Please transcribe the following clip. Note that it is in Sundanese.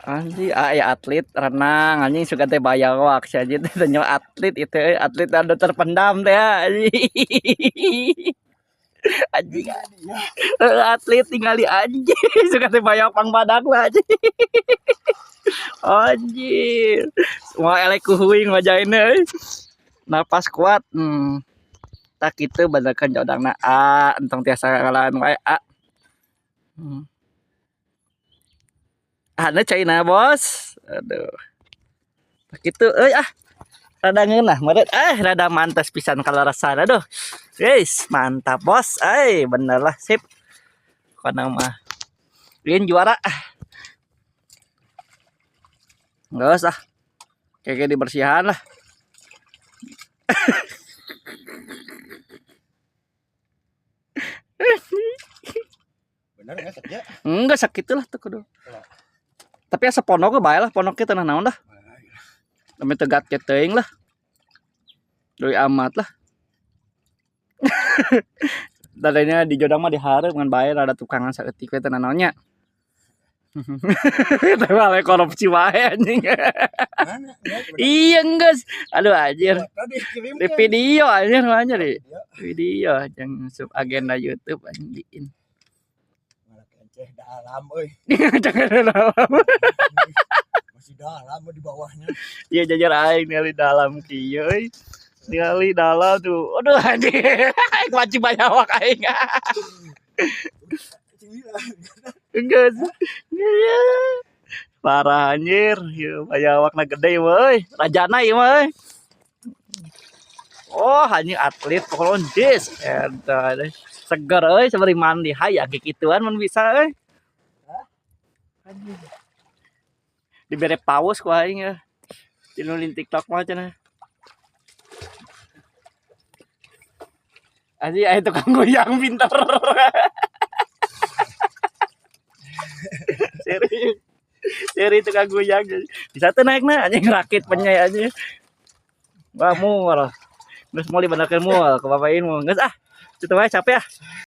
Anjing, ah, ya atlet renang anjing suka teh bayawak si anjing teh nyawa atlet itu euy, atlet anu terpendam teh ya, anjing. Anjing, atlet tinggali anjing suka teh bayawak pang badak lah anjing. Anjir. Semua elek kuhuing wajahin euy. Napas kuat. Tak kitu benerkeun jodangna a entong tiasa ngalahan wae a. Ada China bos. Aduh. Tak kitu euy ah. Rada ngeunah meureun rada mantas pisan kalau rasana aduh. Guys, mantap bos. Eh, bener lah sip. Pokona mah. Win juara. Nggak usah. Kayak dibersihan lah. Bener nggak sakit? Enggak sakit lah tuh kudu. Tapi asa pondok bae lah, pondoknya tanah naon dah. Demi tegat ke teuing lah. Doi amat lah. Dadanya di jodang mah dihareup ngan bae rada tukangan saeutik we teu naonnya. Tapi malah korupsi wae anjing. Mana? Iya geus. Aduh anjir. Tadi Di video anjir mah di video jeung sub agenda YouTube anjing. Malah kenceh dalam euy. Jangan dalam. Masih dalam di bawahnya. Iya jajar aing ningali dalam kieu euy. Ningali dalam tuh. Aduh anjing. Aing wajib bayawak aing. Enggak. Iya. Parah anjir, ieu bayawakna gede euy. Rajana ieu mah euy. Oh, anjing atlet pokoknya dis. Eta seger euy sabari mandi hayang kikituan mun bisa euy. Anjing. Dibere paus ku aing ya. Tinulin TikTok mah cenah. Anjing aya tukang goyang pinter. Serius. Seri tukang goyang. Bisa tuh naik nah anjing rakit penyai anjing. Wah murah. Geus mau dibenerkeun moal ke bapakin mu. Geus ah. Kitu wae capek ah.